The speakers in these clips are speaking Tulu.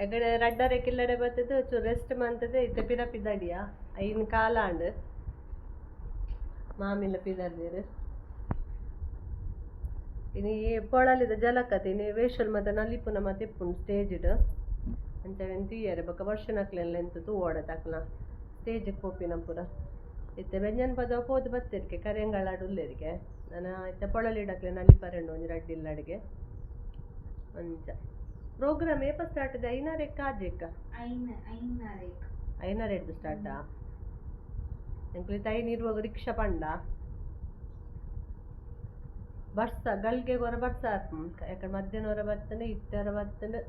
ಎಗಡೆ ರಡ್ಡರೆ ಕಿಲ್ಲಡೆ ಬತ್ತದು ಚೂರು ರೆಸ್ಟ್ ಮಂತದೆ ಇತ್ತೆ ಪಿರ ಪಿದಡಿಯ ಐನ್ ಕಾಲಾಂಡ್ ಮಾಮಿಲ ಪಿದರ್ದಿರು ಇನಿ ಪೊಳಲಿದ ಜಲಕತೆ ಇನಿ ವೇಷಲ್ ಮತ ನಲಿಪುನ ಮತ ಇಪ್ಪುಂಡು ಸ್ಟೇಜ್ಡ್ ಅಂಚ ತೂಯರೆ ಬೊಕ ವರ್ಷನಕ್ಲೆಲ್ಲ ಎಂತ ತೂವೊಡ ತಕ್ಲ ಸ್ಟೇಜ್ ಪೋಪಿನ ಪೂರ ಇತ್ತೆ ವ್ಯಂಜನ ಪದ ಪೋದು ಬತ್ತಿರ್ಕೆ ಕರೆಂಗಳಾಡ್ ಉಲ್ಲೆರಿಗೆ ನನ ಇತ್ತೆ ಪೊಳಲಿಡಕ್ಲೆ ನಲಿಪರೆಂಡು ಒಂಜಿ ರಡ್ಡ್ ಇಲ್ಲಡಿಗೆ ಅಂಚ ಪ್ರೋಗ್ರಾಮ್ ಏಪ ಸ್ಟಾರ್ಟ್ ಇದೆ ಐನಾರೆಕ್ ಆಜೆಕ್ಕ ಐನಾರೇಕ್. ಐನಾರೆಡ್ದು ಸ್ಟಾರ್ಟಾ? ಎಂಕ್ಲು ಇತ್ತೆ ಐನ್ ಇರುವಾಗ ರಿಕ್ಷಾ ಪಂಡ ಬರ್ಸ ಗಳಿಗೆ ಹೊರ ಬರ್ಸ ಯಾಕಂದ್ರೆ ಮಧ್ಯಾಹ್ನ ಹೊರ ಬರ್ತಂಡು ಇತ್ತೆ ಹೊರ ಬರ್ತಂಡು.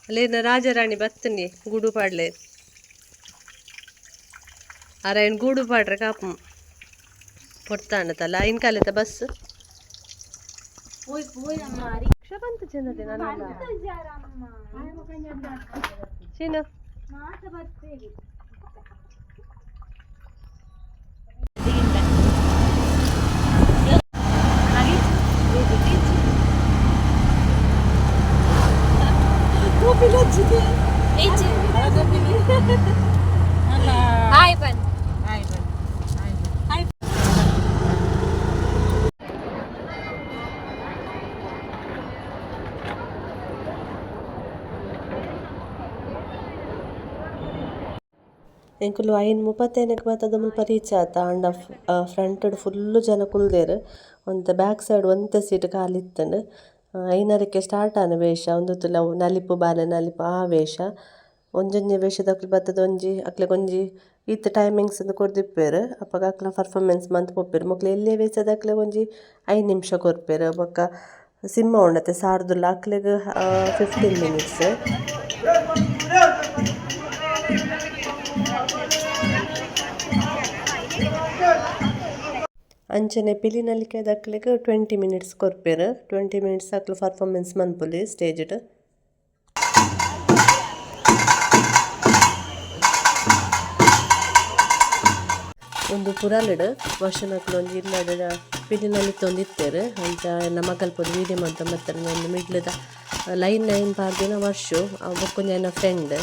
ಅಲ್ಲೇನ ರಾಜಾರಾಣಿ ಬತ್ತನಿ ಗೂಡು ಪಾಡ್ಲೆ ಅರ ಗೂಡು ಪಾಡ್ರೆ ಕಾಪು ಪೊರ್ತಾಂಡತಲ್ಲ ಐನ್ ಕಾಲೇತ ಬಸ್. ಪೋಯ್ ಪೋಯ್ ಅಮ್ಮ. ರಿಕ್ಷಾ ಬಂತು ಚೆನ್ನದೆ ನಾನು. ಚೀನ. ಮಾತ ಬರ್ತೇವೆ. ಹಾಯ್ ಬನ್. ಎಂಕುಲು ಐನ್ ಮುಪ್ಪತ್ತೈನಕ್ಕೆ ಬತ್ತದ ಮುಲ್ಪ ರೀಚ್ ಆತ. ಆಂಡ ಫ್ರಂಟ್ ಫುಲ್ಲು ಜನ ಕುಲ್ದೆರ್. ಒಂತೆ ಬ್ಯಾಕ್ ಸೈಡ್ ಒಂತೆ ಸೀಟ್ ಖಾಲಿ ಇತ್ತುಂಡು. ಐನರಕ್ಕೆ ಸ್ಟಾರ್ಟ್ ಆನ ವೇಷ ಉಂದುತ್ತುಲ ನಲಿಪು ಬಾಲೆ ನಲಿಪು ಆ ವೇಷ. ಒಂಜೊಂಜಿ ವೇಷದಕ್ಲು ಬತ್ತದ ಒಂಜಿ ಅಕ್ಲೆಗ್ ಒಂಜಿ ಈತ್ ಟೈಮಿಂಗ್ಸ್ ಇಂದ್ ಕೊರ್ದಿಪ್ಪೆರ್. ಅಪಗ ಅಕ್ಲ್ನ ಪರ್ಫಾರ್ಮೆನ್ಸ್ ಮಂತ್ ಪೋಪೆರ್. ಮೊಕ್ಲು ಎಲ್ಯ ವೇಷದಕ್ಲೆಗ್ ಒಂಜಿ 5 ನಿಮಿಷ ಕೊರ್ಪೆರ್. ಬೊಕ್ಕ ಸಿಂಹ ಉಂಡತೆ ಸಾರ್ದುಲ ಅಕ್ಲೆಗ್ 15 ಮಿನಿಟ್ಸ್. ಅಂಚನೆ ಪಿಲಿ ನಲಿಕೆದಕ್ಲೆಗ್ 20 ಮಿನಿಟ್ಸ್ ಕೊರ್ಪೆರ್. 20 ಮಿನಿಟ್ಸ್ ಅಕ್ಲು ಪರ್ಫಾರ್ಮೆನ್ಸ್ ಮನ್ಪೊಲಿ ಸ್ಟೇಜ್ಡ್. ಉಂದು ಪುರಲಿಡ್ ವರ್ಷನಕ್ಲು ಒಂಜಿ ಇಲ್ಲಡ್ ಪಿಲಿ ನಲಿತೊಂದಿತ್ತೆರ್. ಅಂಚ ಎನ್ನ ಮಗಲ್ ಪೋದು ವೀಡಿಯೋ ಮಂತೊಂದು ಒಂಜಿ ಮಿಡ್ಲ್ದ ಲೈನ್ ಲೈನ್ ಪಾಡ್ದಿನ ವರ್ಷು ಅವು ಬೊಕೊಂಜಿ ಎನ್ನ ಫ್ರೆಂಡ್.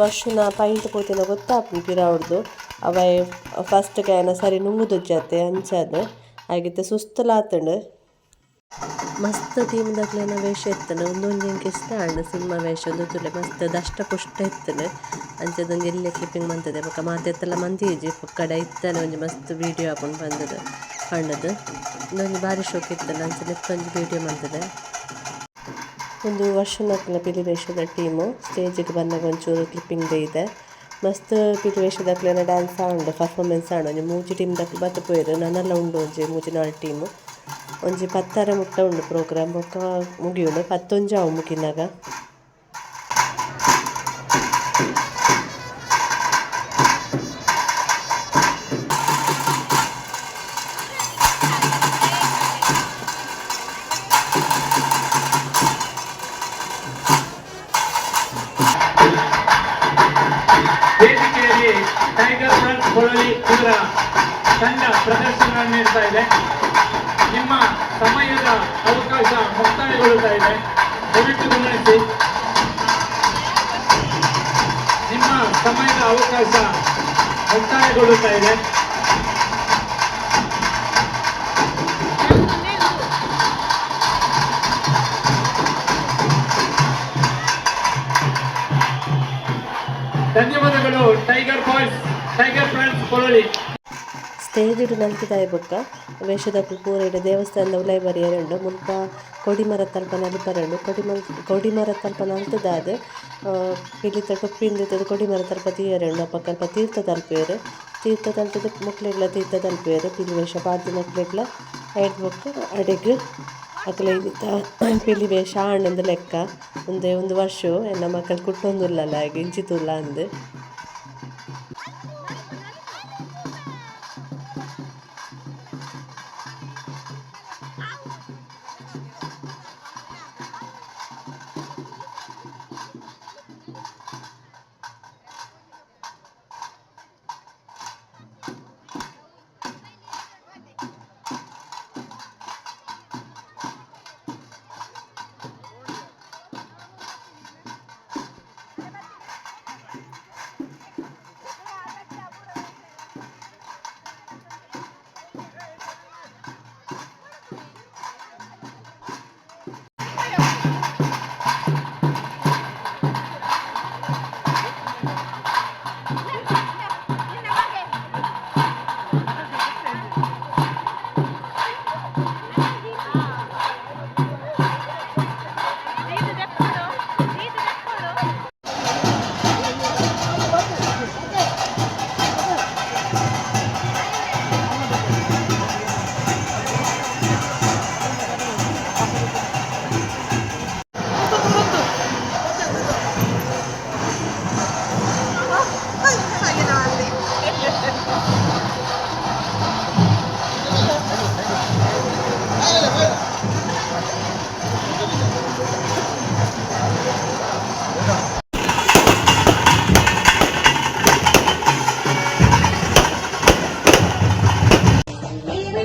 ವರ್ಷುನ ಪೈಂಟ್ ಪೋತಿನ ಗೊತ್ತಾಪುಂಡು ಪಿರವುಡ್ದು. ಅವೆ ಫಸ್ಟ್ ಗೆ ಸರಿ ನುಂಗುದುಜ್ಜತೆ ಅಂಚಾದ್ ಆಯ್ಗ್ ಸುಸ್ತುಲ ಆತುಂಡು. ಮಸ್ತ್ ಟೀಮ್ ದಕ್ಲೆನ ವೇಷ ಇತ್ತುಂಡು. ಉಂದೊಂಜಿ ಎಂಕ್ ಇಷ್ಟ ಆಂಡ್ ಸಿಂಹ ವೇಷ. ಉಂದು ತೂಲೆ ಮಸ್ತ್ ದಷ್ಟ ಪುಷ್ಟ ಇತ್ತುಂಡು. ಅಂಚದ ಒಂಜಿ ಎಲ್ಯ ಕ್ಲಿಪ್ಪಿಂಗ್ ಮಂತುದೆ. ಬೊಕ ಮಾತೆತ್ತಲ ಮಂತಿಜಿ ಪೊಕ್ಕಡೆ ಇತ್ತನೆ ಒಂಜಿ ಮಸ್ತ್ ವೀಡಿಯೋ ಆಪುಂಡು ಪಂಡುದು ಪಂಡುದು. ಉಂದೊಂಜಿ ಬಾರಿ ಶೋಕು ಇತ್ತುಂಡು. ಅಂಚ ನೆತ್ತ ಒಂಜಿ ವೀಡಿಯೋ ಮಂತುದೆ. ಉಂದು ವರ್ಷನಕ್ಲೆನ ಪಿಲಿ ವೇಷದ ಟೀಮು. ಸ್ಟೇಜಿಗ್ ಬನ್ನಗ ಒಂಚೂರು ಕ್ಲಿಪ್ಪಿಂಗ್ ದೈದೆ. ಮಸ್ತ್ ಪಿಲಿ ವೇಷದಕ್ಲೆನ ಡ್ಯಾನ್ಸ್ ಆಂಡ್, ಪರ್ಫಾರ್ಮೆನ್ಸ್ ಆಂಡ್. ಒಂಜಿ ಮೂಜಿ ಟೀಮ್ ದಕುಲು ಬತ್ತ್ ಪೋಯೆರ್. ನನಲ ಉಂಡು ಒಂಜಿ ಮೂಜಿ ನಾಲ್ ಟೀಮ್. ಒಂಜಿ ಪತ್ತರ ಮುಟ್ಟ ಉಂಡು ಪ್ರೋಗ್ರಾಮ್. ಬೊಕ್ಕ ಮುಗಿಯುಂಡು. ಪತ್ತೊಂಜಿ ಆವು ಮುಗಿನಗ. ಪೊಳಲಿ ಇವರ ತಂಡ ಪ್ರದರ್ಶನ ನೀಡ್ತಾ ಇದೆ. ನಿಮ್ಮ ಸಮಯದ ಅವಕಾಶ ಮುಕ್ತಾಯಗೊಳ್ಳುತ್ತಾ ಇದೆ. ದಯವಿಟ್ಟು ಗಮನಿಸಿ. ನಿಮ್ಮ ಸಮಯದ ಅವಕಾಶ ಮುಕ್ತಾಯಗೊಳ್ಳುತ್ತಾ ಇದೆ. ಧನ್ಯವಾದಗಳು, Tiger Boys, Tiger Friends Polali. Stage ನಲ್ತಿದಾಯಿ ಬೊಕ್ಕ ವೇಷದಕುಲು ಪೂರ ಇಡೆ ದೇವಸ್ಥಾನದ ಉಲಾಯಿ ಬರಿಯರೆ ಉಂಡು. ಮುಲ್ಪ ಕೊಡಿಮರ ತಲ್ಪ ನಲಿಪರೆ ಉಂಡು. ಕೊಡಿಮರ ತಲ್ಪ ನಲ್ತುದಾದ್ ಪಿಲಿತ ಟೊಪ್ಪಿನ್ ದೀತುದು ಕೊಡಿಮರ ತಲ್ಪ ದೀಯರೆ ಉಂಡು. ಅಪಗ ಅಲ್ಪ ತೀರ್ಥ ತಲ್ಪುವೆರ್. ತೀರ್ಥ ತಲ್ತುದು ಮೊಕ್ಲೆಗ್ಲ ತೀರ್ಥ ತಲ್ಪುವೆರ್. ಪಿಲಿ ವೇಷ ಪಾಡ್ದಿನಕ್ಲೆಗ್ಲ. ಐರ್ದ್ ಬೊಕ್ಕ ಅಡೆಗ್ ಅಕುಲು ಇನಿತ ಪಿಲಿ ವೇಷ ಆಂಡ್ ಲೆಕ್ಕ. ಉಂದೆ ಉಂದು ವರ್ಷ ಎನ್ನ ಮಕ್ಕಳು ಕುಟ್ಟೊಂದುಲ್ಲಲ್ಲ ಇಂಚಿ ತೂಲ ಅಂದ್.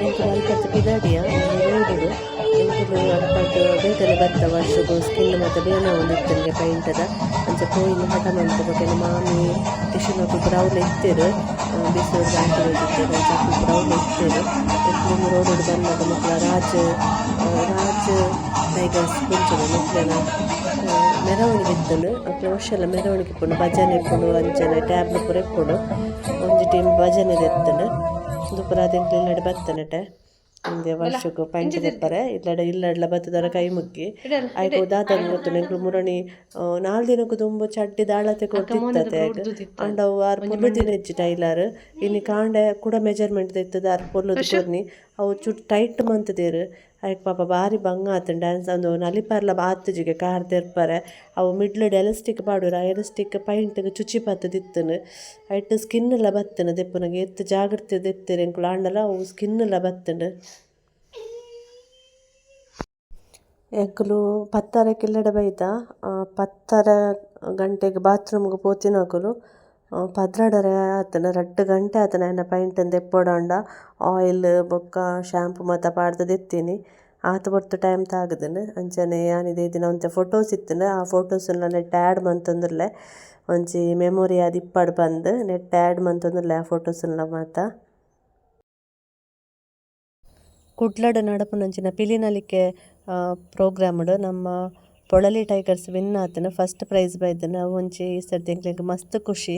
ಎಂಕುಲು ಅಲ್ಪರ್ದ್ ಪಿದಾಡಿಯ ರೋಡುಡು. ಎಂಕುಲು ಅಲ್ಪರ್ದ್ ಬೇಗನೆ ಬತ್ತ. ವರ್ಷಗು ಸ್ಕಿನ್ ಮಾತ ಬೇನೆ ಆವೊಂದಿತ್ತುಂಗೆ ಪೈಂಟದ. ಅಂಚ ಪೋಯಿನ ಹಠ ಮಂತ್. ಬೊಕ ಎನ್ನ ಮಾಮಿ ಟಿಶುನಕುಲು ಪೂರ ಅವ್ಲು ಇತ್ತೆರ್. ಬಿಸುಡು ದಾಂತೆ ಇತ್ತೆರ್. ಅಂಚ ಅಕುಲು ಪೂರ ಅವ್ಲು ಇತ್ತೆರ್. ಎಂಕುಲು ರೋಡುಡು ಬನ್ನಗ ಮೊಕುಲ ರಾಜ್ ರಾಜ್ ಟೈಗರ್ಸ್ ಪುಂಚದ ಮೊಕ್ಲೆನ ಮೆರವಣಿಗೆ ಇತ್ತುಂಡು. ಅಕ್ಲೆ ವರ್ಷಲ ಮೆರವಣಿಗೆ ಇಪ್ಪುಂಡು. ಭಜನೆ ಇಪ್ಪುಂಡು, ಅಂಚನೆ ಟ್ಯಾಬ್ಲು ಪೂರ ಇಪ್ಪುಂಡು. ಒಂಜಿ ಟೀಮ್ ಭಜನೆ ಇತ್ತುಂಡು. ಉಂದು ಪೂರ ಎಂಕ್ಲೆ ಇಲ್ಲಡೆ ಬತ್ತನಟೆ. ಉಂದೆ ವರ್ಷಗ್ ಪೈಂಟ್ ದೆಪ್ಪರೆ ಇಲ್ಲಡೆ ಇಲ್ಲಡ್ಲ ಬತ್ತುದರ ಕೈ ಮುಗ್ಗಿ. ಐಕ್ ದಾದ ಗೊತ್ತುಂಡು, ಎಂಕುಲು ಮುರಣಿ 4 ದಿನಕ್ ದುಂಬು ಚಡ್ಡಿ ದಾಳತೆ ಕೊರ್ದಿತ್ತತೆ. ಆಂಡ ಅವು ಆರ್ ಪೊರ್ಲು ದಿನ ಇಜ್ಜಿ ಟೈಲರ್. ಇನಿ ಕಾಂಡೆ ಕುಡ ಮೆಜರ್ಮೆಂಟ್ ದೆತ್ತುದು ಆರ್ ಪೊರ್ಲುದು ಕೊರ್ನಿ. ಅವು ಚೂರು ಟೈಟ್ ಮಂತುದೆರ್. ಐಕ್ ಪಾಪ ಬಾರಿ ಬಂಗ ಆತುಂಡು ಡ್ಯಾನ್ಸ್ ಅಂದು ನಲಿಪರ್ಲ ಆತುಜಿಗೆ ಕಾರ್ ದೆರ್ಪರೆ. ಅವು ಮಿಡ್ಲ್ ಎಲಾಸ್ಟಿಕ್ ಪಾಡುವೆರ್. ಆ ಎಲಾಸ್ಟಿಕ್ ಪೈಂಟ್ ಗ್ ಚುಚಿ ಪತ್ತುದಿತ್ತುಂಡು. ಐಟ್ ಸ್ಕಿನ್ ಲ ಬತ್ತುಂಡು. ದೆಪ್ಪುನಗ ಏತ್ ಜಾಗ್ರತೆ ದೆತ್ತೆರ್ ಎಂಕುಲು, ಆಂಡಲ ಅವು ಸ್ಕಿನ್ ಲ ಬತ್ತುಂಡು. ಎಂಕುಲು ಪತ್ತರಕ್ಕೆ ಇಲ್ಲಡೆ ಬೈದ. 10:30 ಗಂಟೆಗ್ ಬಾತ್ರೂಮ್ ಗ್ ಪೋತಿನಕುಲು 12:30 ಆತುಂಡು. 2 ಗಂಟೆ ಆತುಂಡು ಆಯನ ಪೈಂಟ್ ನ್ ದೆಪ್ಪೊಡಾಂಡ. ಆಯಿಲ್ ಬೊಕ್ಕ ಶಾಂಪೂ ಮಾತ ಪಾಡ್ದ್ ದೆತ್ತೀನಿ. ಆತ್ ಪೊರ್ತು ಟೈಮ್ ತಾಗುದುಂಡು. ಅಂಚನೆ ಯಾನ್ ದೈದಿನ ಒಂತೆ ಫೋಟೋಸ್ ಇತ್ತುಂಡು. ಆ ಫೋಟೋಸ್ ನ್ ನೆಟ್ಟ್ ಆಡ್ ಮಂತೊಂದುಲ್ಲೆ. ಒಂಜಿ ಮೆಮೊರಿ ಆದ್ ಇಪ್ಪಡ್ ಪಂದ್ ನೆಟ್ಟ್ ಆಡ್ ಮಂತೊಂದುಲ್ಲೆ ಆ ಫೋಟೋಸ್ ನ್ಲ ಮಾತ. ಕುಡ್ಲಡ್ ನಡಪುನಂಚಿನ ಪಿಲಿನಲಿಕೆ ಪ್ರೋಗ್ರಾಮ್ ಡ್ ನಮ್ಮ ಪೊಳಲಿ ಟೈಗರ್ಸ್ ವಿನ್ ಆತುಂಡು. ಫಸ್ಟ್ ಪ್ರೈಸ್ ಬೈದುಂಡು. ಅವು ಒಂಜಿ ಈ ಸರ್ತಿ ಎಂಕ್ಲೆಗ್ ಮಸ್ತ್ ಖುಷಿ.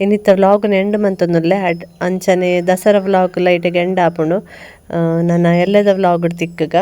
ಇನಿತ ವ್ಲಾಗ್ ನ್ ಎಂಡ್ ಮಂತೊಂದುಲ್ಲೆ. ಅಂಚನೆ ದಸರಾ ವ್ಲಾಗ್ ಲ ಇಡೆಗ್ ಎಂಡ್ ಆಪುಂಡು. ನನ ಎಲ್ಲೆದ ವ್ಲಾಗ್ ಡ್ ತಿಕ್ಕುಗ.